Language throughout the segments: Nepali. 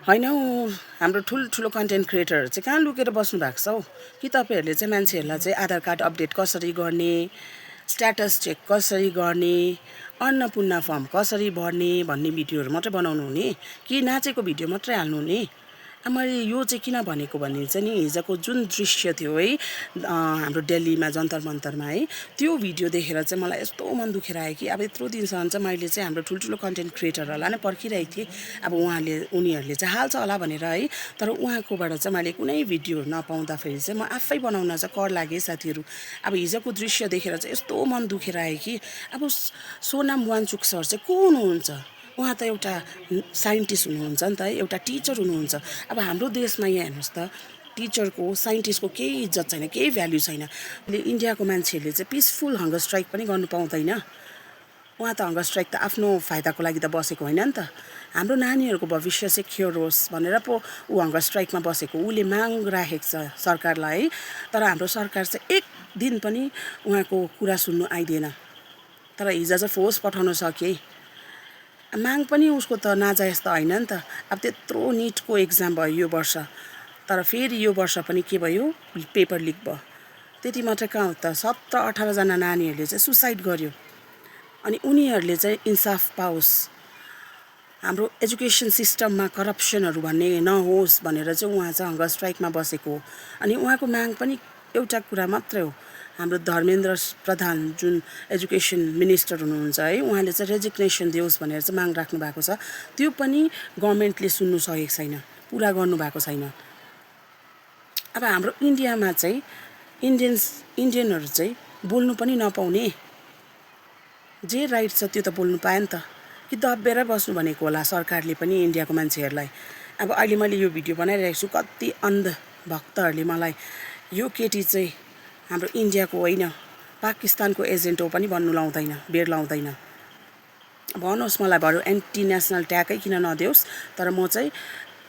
हैन हाम्रो ठुलो कन्टेन्ट क्रिएटरहरू चाहिँ कहाँ लुकेर बस्नु भएको छ हौ कि तपाईँहरूले चाहिँ मान्छेहरूलाई चाहिँ आधार कार्ड अपडेट कसरी गर्ने स्ट्याटस चेक कसरी गर्ने अन्नपूर्ण फर्म कसरी भर्ने भन्ने भिडियोहरू मात्रै बनाउनु हुने कि नाचेको भिडियो मात्रै हाल्नु हुने मैले यो चाहिँ किन भनेको भने चाहिँ नि हिजोको जुन दृश्य थियो है हाम्रो दिल्लीमा जन्तर मन्तरमा है त्यो भिडियो देखेर चाहिँ मलाई यस्तो मन दुखेर आयो कि अब यत्रो दिनसम्म चाहिँ मैले चाहिँ हाम्रो ठुलो कन्टेन्ट क्रिएटरहरूलाई नै पर्खिरहेको थिएँ अब उनीहरूले चाहिँ हाल्छ होला भनेर है तर उहाँकोबाट चाहिँ मैले कुनै भिडियो नपाउँदाखेरि चाहिँ म आफै बनाउन चाहिँ कर लागेँ साथीहरू अब हिजोको दृश्य देखेर चाहिँ यस्तो मन दुखेर आयो कि अब सोनाम वाङचुक सर चाहिँ को हुनुहुन्छ उहाँ त एउटा साइन्टिस्ट हुनुहुन्छ नि त एउटा टिचर हुनुहुन्छ अब हाम्रो देशमा यहाँ हेर्नुहोस् त टिचरको साइन्टिस्टको केही इज्जत छैन केही भ्याल्यु छैन इन्डियाको मान्छेहरूले चाहिँ पिसफुल हङ्गर स्ट्राइक पनि गर्नु पाउँदैन उहाँ त हङ्गर स्ट्राइक त आफ्नो फाइदाको लागि त बसेको होइन नि त हाम्रो नानीहरूको भविष्य सेक्योर होस् भनेर पो ऊ हङ्गर स्ट्राइकमा बसेको उसले माग राखेको छ सरकारलाई है तर हाम्रो सरकार चाहिँ एक दिन पनि उहाँको कुरा सुन्नु आइदिएन तर हिजो चाहिँ फोर्स पठाउन सके माग पनि उसको त नाजायज त होइन नि त अब त्यत्रो निटको एक्जाम भयो यो वर्ष तर फेरि यो वर्ष पनि के भयो पेपर लिक भयो त्यति मात्रै कहाँ हो त 17-18 जना नानीहरूले चाहिँ सुसाइड गर्यो अनि उनीहरूले चाहिँ इन्साफ पाओस् हाम्रो एजुकेसन सिस्टममा करप्सनहरू भन्ने नहोस् भनेर चाहिँ उहाँ चाहिँ हङ्गर स्ट्राइकमा बसेको हो अनि उहाँको माग पनि एउटा कुरा मात्रै हो हाम्रो धर्मेन्द्र प्रधान जुन एजुकेसन मिनिस्टर हुनुहुन्छ है उहाँले चाहिँ रेजिग्नेसन दियोस् भनेर चाहिँ माग राख्नु भएको छ त्यो पनि गभर्नमेन्टले सुन्नु सकेको छैन पुरा गर्नुभएको छैन अब हाम्रो इन्डियामा चाहिँ इन्डियनहरू चाहिँ बोल्नु पनि नपाउने जे राइट छ त्यो त बोल्नु पायो नि त कि दब्बेर बस्नु भनेको होला सरकारले पनि इन्डियाको मान्छेहरूलाई अब अहिले मैले यो भिडियो बनाइरहेको छु कति अन्धभक्तहरूले मलाई यो केटी चाहिँ हाम्रो इन्डियाको होइन पाकिस्तानको एजेन्ट हो पनि भन्नु लाउँदैन बेर लाउँदैन भन्नुहोस् मलाई बरु एन्टी नेसनल ट्यागै किन नदेओस् तर म चाहिँ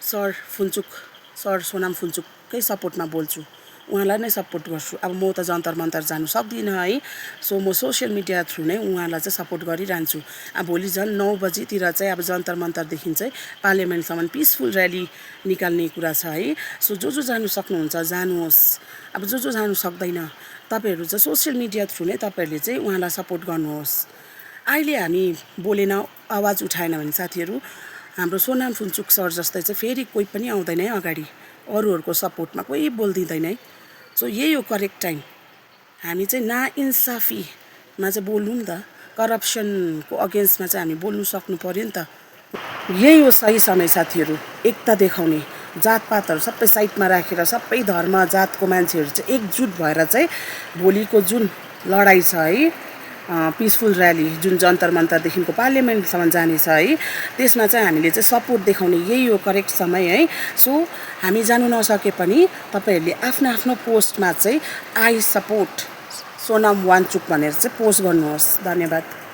सर सोनाम फुन्चुककै सपोर्टमा बोल्छु उहाँलाई नै सपोर्ट गर्छु अब म त जन्तर मन्तर जानु सक्दिनँ है सो म सोसियल मिडिया थ्रु नै उहाँलाई चाहिँ सपोर्ट गरिरहन्छु अब भोलि झन् 9 बजीतिर चाहिँ अब जन्तर मन्तरदेखि चाहिँ पार्लियामेन्टसम्म पिसफुल र्याली निकाल्ने कुरा छ है सो जो जानु सक्नुहुन्छ जानुहोस् अब जो जानु सक्दैन तपाईँहरू चाहिँ सोसियल मिडिया थ्रु नै तपाईँहरूले चाहिँ उहाँलाई सपोर्ट गर्नुहोस् अहिले हामी बोलेन आवाज उठाएन भने साथीहरू हाम्रो सोनाम फुन्चुक सर जस्तै चाहिँ फेरि कोही पनि आउँदैन है अगाडि अरूहरूको सपोर्टमा कोही बोल्दिँदैन है सो यही हो करेक्ट टाइम हामी चाहिँ नाइन्साफीमा चाहिँ बोल्नु नि त करप्सनको अगेन्स्टमा चाहिँ हामी बोल्नु सक्नु पर्यो नि त यही हो सही समय साथीहरू एकता देखाउने जातपातहरू सबै साइडमा राखेर सबै धर्म जातको मान्छेहरू चाहिँ एकजुट भएर चाहिँ भोलिको जुन लडाइँ छ है पिसफुल र्याली जुन जन्तर मन्तरदेखिको पार्लियामेन्टसम्म जाने छ है त्यसमा चाहिँ हामीले चाहिँ सपोर्ट देखाउने यही हो करेक्ट समय है सो हामी जानु नसके पनि तपाईँहरूले आफ्नो पोस्टमा चाहिँ आई सपोर्ट सोनाम वाङचुक भनेर चाहिँ पोस्ट गर्नुहोस् धन्यवाद